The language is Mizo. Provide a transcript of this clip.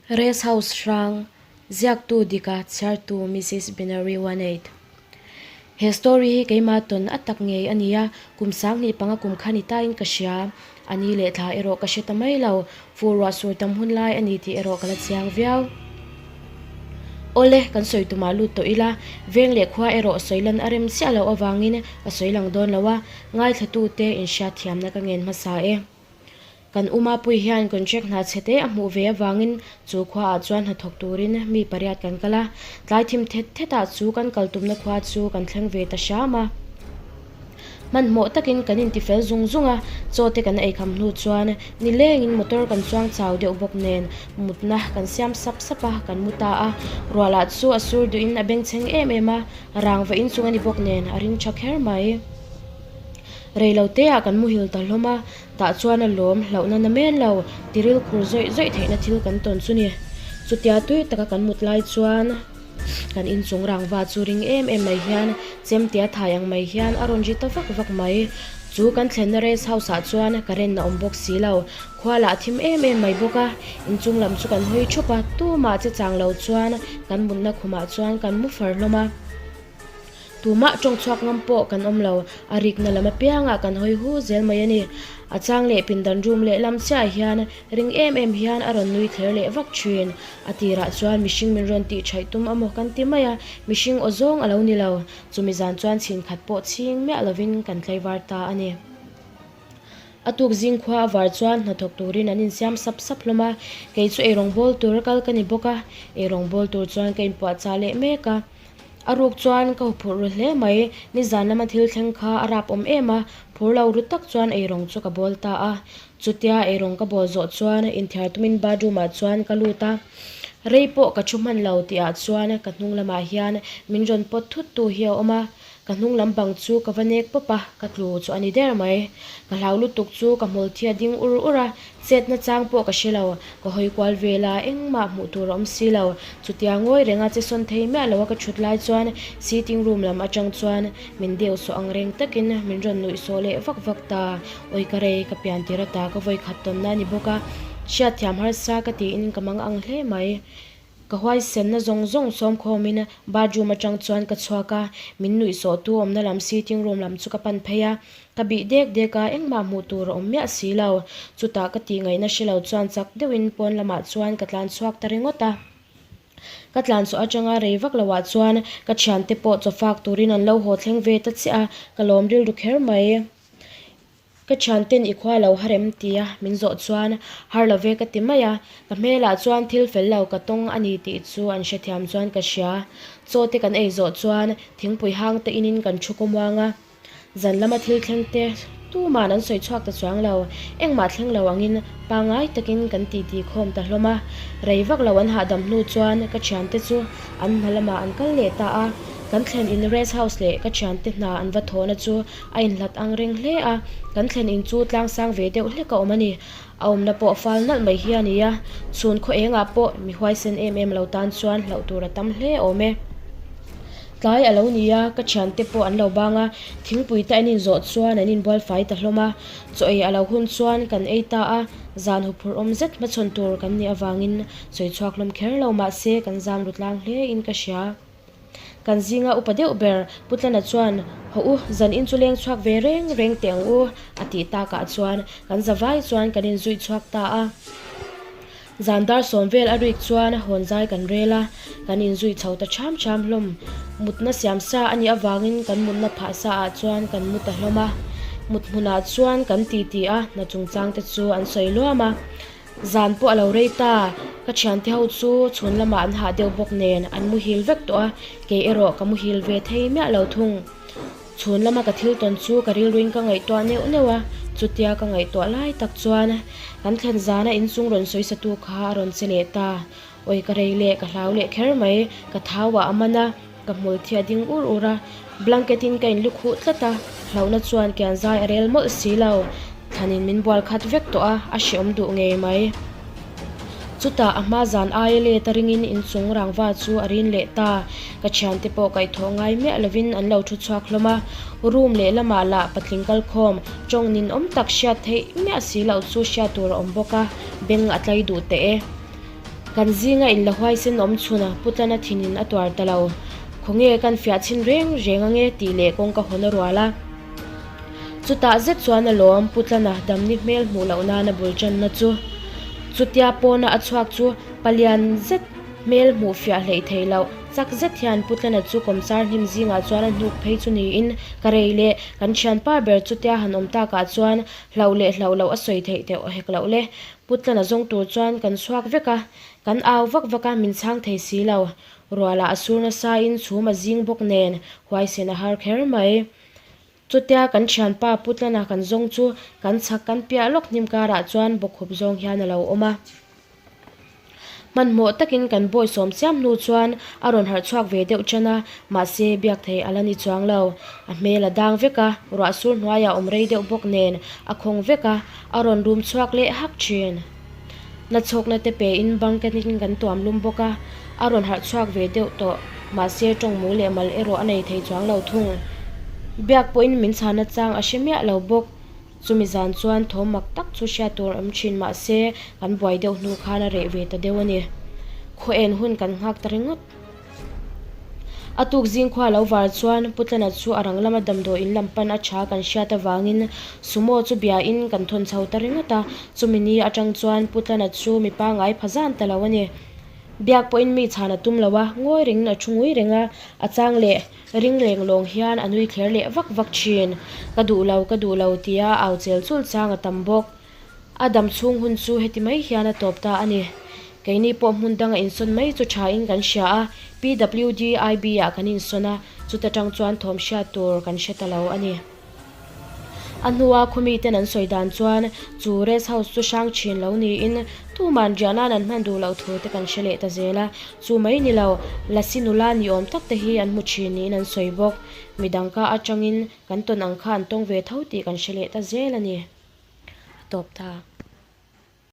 Rest House hrang, ziaktu dika chhiartu Mrs Binary 18. He story hi keimah tawn a tak ngei a nia, kum 2005 kum kha ni tain ka hria. A ni leh thla erawh ka hre ta mai lo, fur ruah sur tam hun lai a ni tih erawh ka la chiang viau. Awle, kan sawi tumah lut tawh ila, veng leh khua erawh sawi lan a rem chiah loh avangin ka sawi lang dawn lo a, ngaithlatute inhriatthiamna ka ngen hmasa e. Kan Umapui hian contract hna chhe te a hmuh ve avangin chu khuaah chuan hnathawk turin mi pariat kan kal a, tlai thim thet thetah chu kan kal tumna khua chu kan thleng ve ta hram a. Hmanhmawh takin kan intifel zung zung a, chaw te kan eikham hnu chuan nilengin motor kan chuang chau deuh bawk nen mutna kan siam sap sap a, kan mu ta a. Ruah lah chu a sur duhin a bengchheng em em a, rangva inchung a ni bawk nen a ring tha kher mai. Reiloteah kan muhil ta hlawm a, Tah chuan a lawm hlauhna na men lo, tiril khur zawih zawih theihna thil kan tawn chu ni. Chutia tui taka kan mut lai chuan kan inchung rangva chu ring em em mai hian chemtia thai ang mai hian a rawn ri ta vak vak mai. Chu kan thlenna rest house ah chuan current a awm bawk si lo, khua lah a thim em em mai bawk a, inchung lam chu kan hawi thup a, tumah che chang lo chuan kan mutna khumah chuan kan mu far hlawm a. Tumah tawng chhuak ngam pawh kan awm lo, a rikna lam apiangah kan hawi hu zel mai a ni. A chang leh pindan room leh lam chiahah hian ring em em hian a rawn nui thler leh vak thin. A tirah chuan mihring min rawn tih thaih tum amaw kan ti mai a, mihring aw zawng a lo ni lo. Chumi zan chuan chhin khat pawh chhing miah lovin kan tlaivar ta a ni. A tuk zing khua a var chuan hnathawk turin an insiam sap sap hlawm a, kei chu eirawng bawl tur a kal ka ni bawk a, eirawng bawl tur chuan ka inpuahchah leh mek a. A ruk chuan ka huphurh ru hle mai, nizan lama thil thleng kha a rap awm em a, phur lo ru tak chuan eirawng chu ka bawl ta a. Chutia eirawng ka bawl zawh chuan inthiar tumin bathroom ah chuan ka lut a, rei pawh ka thu hman lo tih ah chuan ka hnung lamah hian min rawn pawt thut tu hi a awm a, Ka hnung lam bang chu ka va nek pawp a, ka tlu chu a ni der mai. Ka hlau lutuk chu ka hmul thi a ding ur ur a, chetna chang pawh ka hre lo. Ka hawi kual vel a, engmah hmuh tur a awm si lo. Chutia ngawi renga che sawn thei miah lo a ka thut lai chuan sitting room lam atang chuan min deuh sawh ang reng takin min rawn nuih sawh leh vak vak ta. Awi ka rei, ka pian tir ata ka vawi khat tawnna a ni bawk a, hriatthiam harsa ka tiin ka mang ang hle mai. Ka huaisenna zawng zawng sawmkhawmin bathroom atang chuan ka chhuak a, min nuih sawhtu awmna lam sitting room lam chu ka pan phei a, ka bih dek dek a, engmah hmuh tur a awm miah si lo. Chutah ka tih ngaihna hre lo chuan chak deuhin pawn lamah chuan ka tlan chhuak ta ringawt a. Ka tlan chhuah atanga rei vak loah chuan ka thiante pawh chaw fak turin an lo haw thleng ve ta chiah a, ka lawm rilru kher mai. Ka thianten i khua lo harem tia min zawh chuan har lo ve ka ti mai a, ka hmelah chuan thil fel lo ka tawng a ni tih chu an hrethiam chuan ka hria. Chaw te kan ei zawh chuan thingpui hang te inin kan thu kawmuang a, zan lama thil thleng te tuman an sawi chhuak ta chuang lo, engmah thleng lo angin pangngai takin kan titi khawm ta hlawm a. Rei vak lo an hahdam hnu chuan ka thiante chu an hna lamah an kal leh ta a, kan thlen in rest house leh ka thiante hna an va thawhna chu A inhlat ang reng hle a, kan thlen in chu tlang sang ve deuh hlek a awm a ni. A awmna pawh fal nalh mai hi a ni a, chhun khaw engah pawh mi huaisen em em lo tan chuan hlauh tur a tam hle awm e. Tlai a lo ni a, ka thiante pawh an lo bang a, thingpui te an inzawh chuan an inbual fai ta hlawm a. Chaw ei a lo hun chuan kan ei ta a, zan huphurh awm zet hmachhawn tur kan nih avangin sawi chhuak hlawm kher lo mahse kan zam ru tlang hle in ka hria. Kan zinga upa deuh ber Pu Tlana chuan, Haw u, zan in chu leng chhuak ve reng reng teh ang u, a tih takah chuan kan zavai chuan kan inzuih chhuak ta a. Zan dar sawm vel a rik chuan hawn zai kan rel a, kan inzuih chho ta ṭham ṭham hlawm. Mutna siam sa a nih avangin kan mutna phah sa ah chuan kan mu ta hlawm a. Mut hmunah chuan kan titi a, hna chungchang te chu an sawi luam a. Zan pawh a lo rei ta, ka thiante ho chu chhun lamah an hah deuh bawk nen an muhil vek tawh a, kei erawh ka muhil ve thei miah lo thung. Chhun lama ka thil tawn chu ka rilruin ka ngaihtuah neuh neuh a, chutia ka ngaihtuah lai tak chuan kan thlen zana inchung rawn sawisatu kha a rawn che leh ta. Awi ka rei leh ka hlau leh kher mai, ka thau ah a man a, ka hmul thi a ding ur ur a, blanket in ka inlu khuh tlat a, hlauhna chuan kian zai a rel mawlh si lo, thlanin min bual khat vek tawh a, a hreawm duh ngei mai. Chutah a hma zan aia let a ringin inchung rangva chu a rin leh ta, ka thiante pawh kaihthawh ngai miah lovin an lo thu chhuak hlawm a, room lehlamah lah patling kalkhawm tawng ninawm tak hriat theih miah si loh chu hriat tur a awm bawk a, beng a tlai duh teh e. Kan zinga in la huaisen awm chhun a, Putlana thinin a tuar ta lo. Khawnge kan fiah chhin reng reng ange tih leh kawngka hawn a rual a. Chutah zet chuan a lawm Putlana damni hmel hmuh loh nana bul tanna chu. Chutia pawna a chhuak chu palian zet hmel hmuh fiah hleih theih loh chak zet hian Putlana chu kawmsar hnim zingah chuan a hnuk phei chu niin ka rei leh kan thianpa ber chutia han awm takah chuan hlauh leh hlauh loh a sawi theih teuh hek loh le. Putlana zawng tur chuan kan chhuak vek a, kan au vak vak a min chhang thei si lo. Rualah a sur nasa in chhum a zing bawk nen huaisen a har kher mai. Chutia kan thianpa Putlana kan zawng chu kan chhak kan piah lawk hnim karah chuan bawkkhup zawng hian a lo awm a. Hmanhmawh takin kan bawi sawm chiam hnu chuan a rawn harh chhuak ve deuh ṭan a, mahse biak thei a la ni chuang lo. A hmel a dang vek a, ruah sur hnuaiah awm rei deuh bawk nen a khawng vek a, a rawn rum chhuak leh hak ṭhin. Nachhawkna te pein bangketin kan tuam lum bawk a, a rawn harh chhuak ve deuh tawh, mahse ṭawng mu leh mal erawh a nei thei chuang lo thung. Biak pawhin min chhana chang a hre miah lo bawk. Chumi zan chuan thawm mak tak chu hriat tur awm thin mah se kan buai deuh hnu khan a reh ve ta deuh a ni. Khaw en hun kan nghak ta ringawt. A tuk zing khua lo var chuan Putlana chu a rang lama damdawi in lam pan a tha kan hriat avangin Sumo chu bia in kan thawn chho ta ringawt a, chumi ni atang chuan Putlana chu mi pangai pha zan ta lo a ni. Biak pawhin mi chhan a tum lo a, ngawi rengin a thu ngui reng a, a chang leh. Ring reng lawng hian a nui thler leh vak vak thin. Ka duh lo, ka duh lo tia au chel chul chang a tam bawk. A dam chhung hun chu heti mai hian a tawp ta a ni. Keini pawh hmun danga insawn mai chu thain kan hria a, PWDIB ah kan insawn a, chuta tang chuan thawm hriat tur kan hre ta lo a ni. A hnua khawmi ten an sawi dan chuan chu rest house chu hrang thin lo niin tuman riah nan an hman duh loh thu te kan hre leh ta zel a, chu mai ni lo Lasi nula ni awm tak te hi an hmu thin niin an sawi bawk. Midang ka atangin kan tawn ang kha an tawng ve tho tih kan hre leh ta zel a ni. A tawp ta.